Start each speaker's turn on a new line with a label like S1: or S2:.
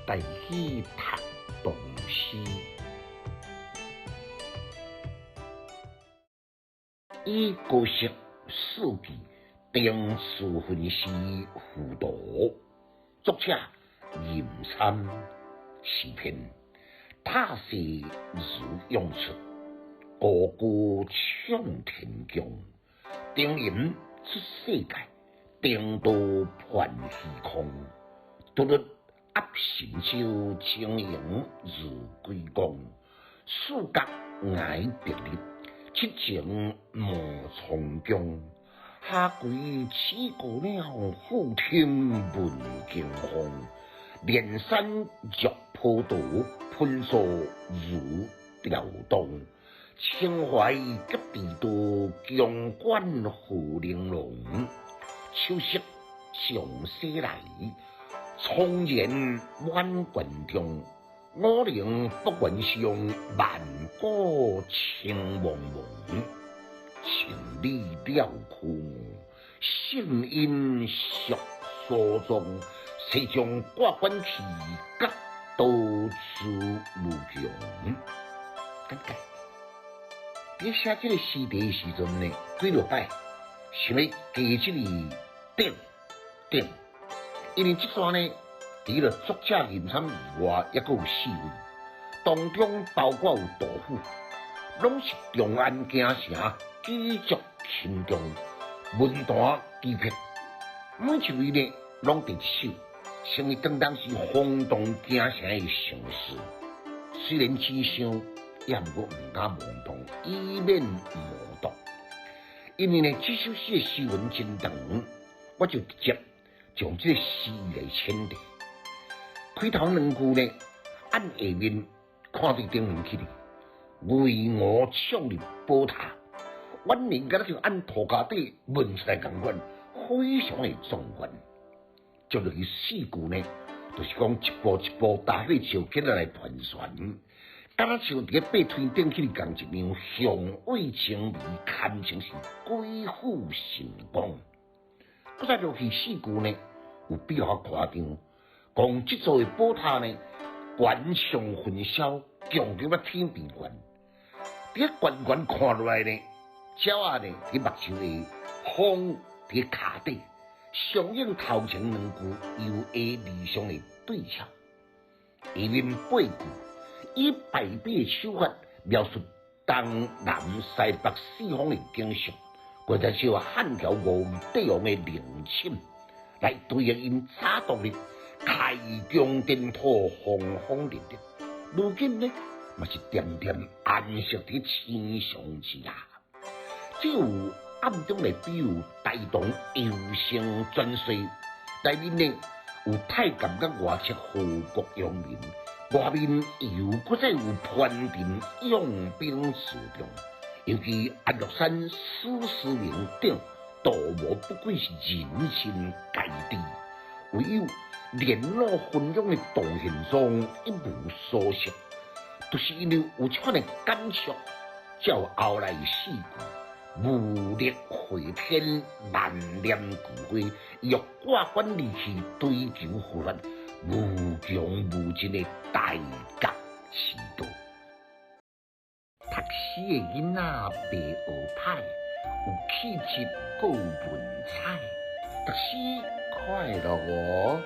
S1: 台語讀唐詩。以高適四句定書分詩附圖，作者任參詩篇，塔勢如湧出，高歌暢天宮，燈引出世界，燈道盤虛空，獨日壓神州，青螢如龜光，四角崖壁立，七情望蒼穹。下跪起孤鳥，俯聽聞驚風。連山若波濤，噴溯如調動。情懷急地多，強管何玲瓏。秋色上西來，蒼然滿關中。五陵不原上，萬古青茫茫。千里了空，聖因惜所踪。西將掛關去，覺道自無窮。簡介。佇寫這个詩題的時陣呢，幾落擺想欲加這个頂頂，因為這段呢，除了作者任參以外，猶閣有四位，當中包括有杜甫，攏是長安京城舉足輕重、文壇巨擘，每一位呢，攏佇這首，成為當當時轟動京城的盛事。雖然真傷，也毋過毋敢妄動，以免誤讀。因為呢，這首詩的詩文真長，我就直接將這個詩來淺題。開頭兩句呢，按下面看對頂面去哩，巍峨矗立寶塔，遠面敢若像按塗跤底問出來仝款，非常的壯觀。接落去四句呢，就是講一步一步大火潮起來盤旋，敢若像佇咧爬天頂去仝一樣，雄偉青眉，堪稱是鬼斧神工。閣再落去四句呢，有比較誇張，講這座的寶塔呢，懸上雲霄，強強啊天邊懸。佇咧懸懸看落來呢，鳥仔呢佇目睭下，風佇咧跤底，相應頭前兩句由下而上的對照。下面八句以敗筆的手法描述東南西北四方的景色，或者是漢朝五位帝王的陵寢，來對應𪜶早獨立、開疆展土、風風烈烈。如今呢，嘛是恬恬安息佇天上之下。這有暗中來比喻大唐由盛轉衰，內面呢有太監佮外戚禍國殃民，外面又閣再有藩鎮擁兵自重，尤其安祿山、史思明等圖謀不軌是人盡皆知，唯有連絡昏庸的唐玄宗一無所識，就是因為有這款的感觸，才有後來四句。武力匯天，萬念俱灰，欲掛冠而去，追求佛法，無窮無盡的大覺之道。讀書的囡仔袂學歹，有氣質閣有文采，讀書快樂哦。